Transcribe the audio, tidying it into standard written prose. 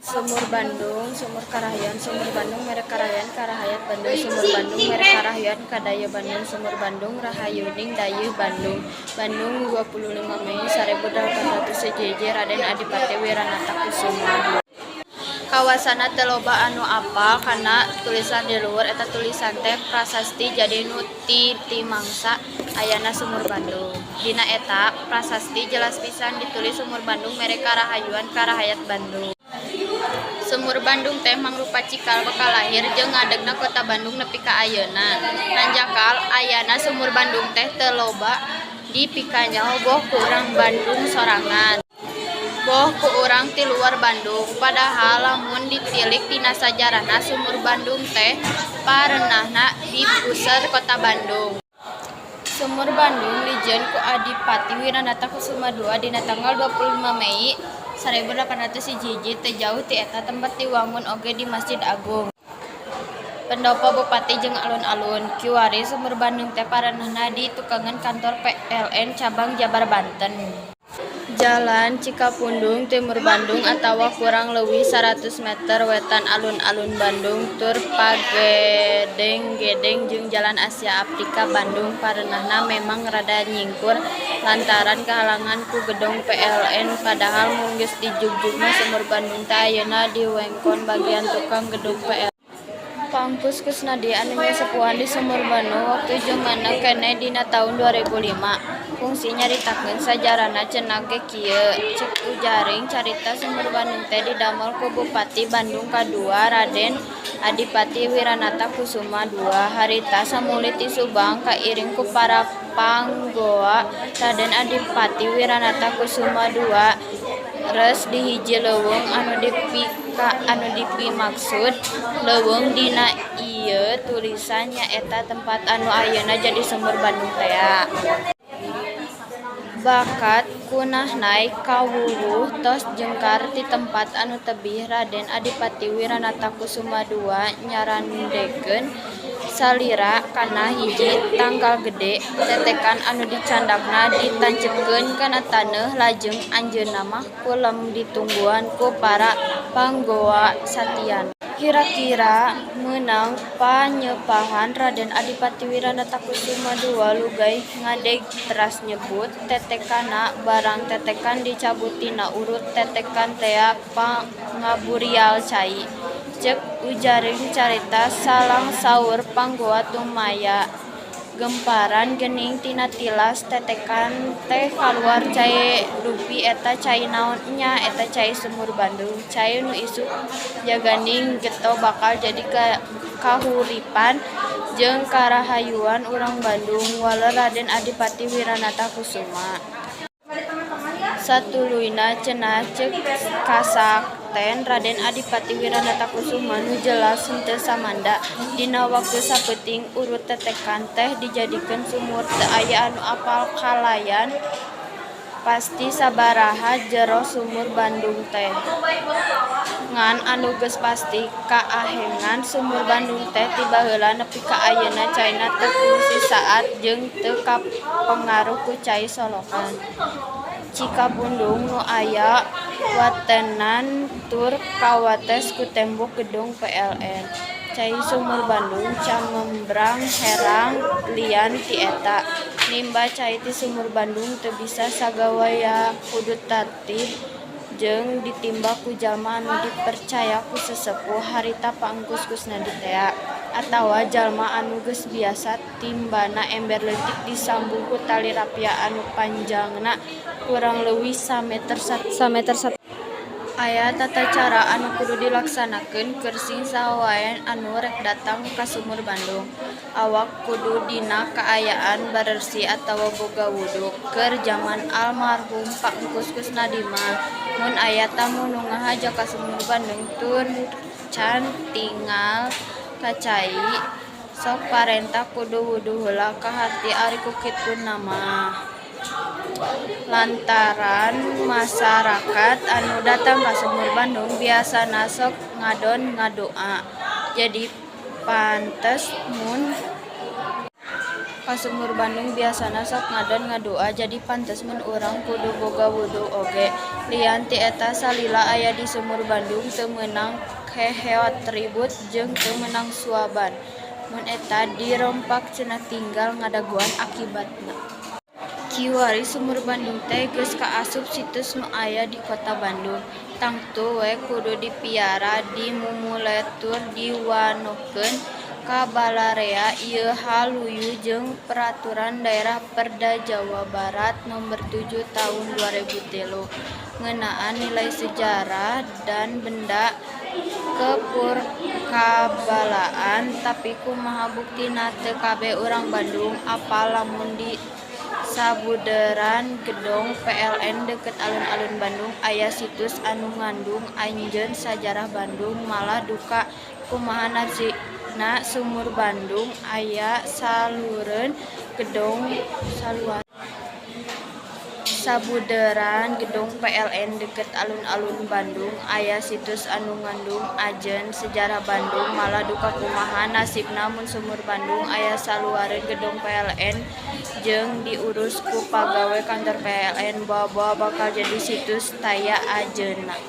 Sumur Bandung Sumur Karahayon Sumur Bandung Merek Karahayon Karahayat Bandung Sumur Bandung Merek Karahayon Kadayeuh Bandung Sumur Bandung Rahayuning Dayeuh Bandung Bandung 25 Mei 1811 Raden Adipati Wiranata Kusuma II. Kawasanna teu loba anu apal kana tulisan di luhur eta tulisan teh prasasti jadi nu ti mangsa ayana Sumur Bandung. Dina eta prasasti jelas pisan ditulis Sumur Bandung mere Karahayuan Karahayat Bandung. Sumur Bandung teh mangrupa cikal bakal lahir jeung ngadegna Kota Bandung nepi ka ayeuna. Hanjakal ayana Sumur Bandung teh teu loba dipikanyaho boh ku urang Bandung sorangan, boh ku urang ti luar Bandung. Padahal lamun ditilik tina sajarahna, Sumur Bandung teh pareunahna di puseur Kota Bandung. Sumur Bandung dijieun ku Adipati Wiranata Kusuma II dina tanggal 25 Mei 1811. Teu jauh ti eta tempat diwangun oge di Masjid Agung, Pendopo Bupati jeung alun-alun. Kiwari Sumur Bandung teh pareunahna di tukangeun Kantor PLN Cabang Jabar Banten. Jalan Cikapundung Timur Bandung atawa kurang leuwih 100 meter wetan Alun-alun Bandung tur pagedeng-gedeng jeung Jalan Asia Afrika Bandung, pareunahna memang rada nyingkur lantaran kahalangan ku Gedong PLN. Padahal mun geus dijugjug mah, Sumur Bandung teh ayana di wewengkon bagian tukang Gedung PLN. Pak Engkus Kusnadi anu nyasepuhan di Sumur Bandung waktu jumeneng keneh dina taun 2005 kungsi nyaritakeun sajarahna, cenah ge kieu. Ceuk ujaring carita, Sumur Bandung teh didamel ku Bupati Bandung kadua, Raden Adipati Wiranata Kusuma II, harita samulih ti Subang kairing ku para panggoa. Raden Adipati Wiranata Kusuma II res di hiji leuweung anu dipimaksud leuweung dina ieu tulisan nyaeta tempat anu ayeuna jadi Sumur Bandung tea. Bakat kunahnai kawuwuh tos jengkar ti tempat anu tebih, Raden Adipati Wiranata Kusuma II nyarandekeun salira kana hiji tangkal gede. Tetekan anu dicandakna ditancepkeun kana taneuh, lajeng anjeunna mah kulem ditungguan ku para panggoa satiana. Kira-kira meunang panyepahan Raden Adipati Wiranata Kusuma II lugay ngadeg teras nyebut tetekanna. Barang tetekan dicabut tina urut tetekan tea, ngaburial cai. Ceuk ujaring carita, salang saur panggoa tumaya gemparan geuning tina tilas tetekan teh kaluar cai dupi. Eta cai naon? Nya eta cai Sumur Bandung, cai nu isuk jaganing geto bakal jadi kahuripan jeung karahayuan urang Bandung, waler Raden Adipati Wiranata Kusuma. Satuluyna cenah ceuk kasakten Raden Adipati Wiranata Kusuma nu jelas henteu samanda, dina waktu sapeuting urut tetekan teh dijadikeun sumur. Teu aya anu apal kalayan pasti sabaraha jero Sumur Bandung teh. Ngan anu geus pasti, kaahengan Sumur Bandung teh ti baheula nepi ka ayeuna caina teu kungsi saat jeung teu kapengaruh ku cai solokan Cikapundung nu aya watenan tur kawates ku tembok Gedung PLN. Cai Sumur Bandung camembrang herang. Lian ti eta, nimba cai ti Sumur Bandung teu bisa sagawayah, kudu tartib jeung ditimba ku jalma anu dipercaya ku sesepuh, harita Pak Engkus Kusnadi tea, atawa jalma anu geus biasa. Timbana ember leutik disambung ku tali rapia anu panjangna kurang leuwih sameter satengah. Aya tatacara anu kudu dilaksanakeun keur sing saha wae anu rek datang ka Sumur Bandung. Awak kudu dina kaayaan bareusi atawa boga wudu. Keur jaman almarhum Pak Engkus Kusnadi mah, mun aya tamu nu ngahaja ka Sumur Bandung tur can tingal ka cai, sok parentah kudu wudu heula. Kaharti ari ku kituna mah lantaran masarakat anu datang ka Sumur Bandung biasana sok ngadon ngadoa, jadi pantes mun Ka Sumur Bandung biasana sok ngadon ngadua jadi pantes mun urang kudu boga wudu oge. Lian ti eta salila aya di Sumur Bandung teu meunang heheot ribut jeung teu meunang suaban. Mun eta dirompak cenah tinggal ngadagoan akibatna. Kiwari Sumur Bandung teh geus kaasup situs nu aya di Kota Bandung. Tangtu we kudu dipiara dimumule tur diwanohkeun ka balarea ieu hal luyu jeung Peraturan Daerah (Perda) Jawa Barat Nomor 7 Tahun 2003 ngeunaan nilai sejarah dan benda kepurkabalaan. Tapi kumaha buktina teu kabeh urang Bandung apal lamun di sabudeureun Gedong PLN deukeut Alun-alun Bandung aya situs anu ngandung ajeun sajarah Bandung. Malah duka kumaha nasibna Sumur Bandung aya sabudeureuan Gedong PLN deukeut Alun-alun Bandung aya situs anu ngandung ajeun sajarah Bandung. Malah duka kumaha nasibna mun Sumur Bandung aya saluareun Gedong PLN jeung diurus ku pagawe kantor PLN, boa-boa bakal jadi situs taya ajeunna.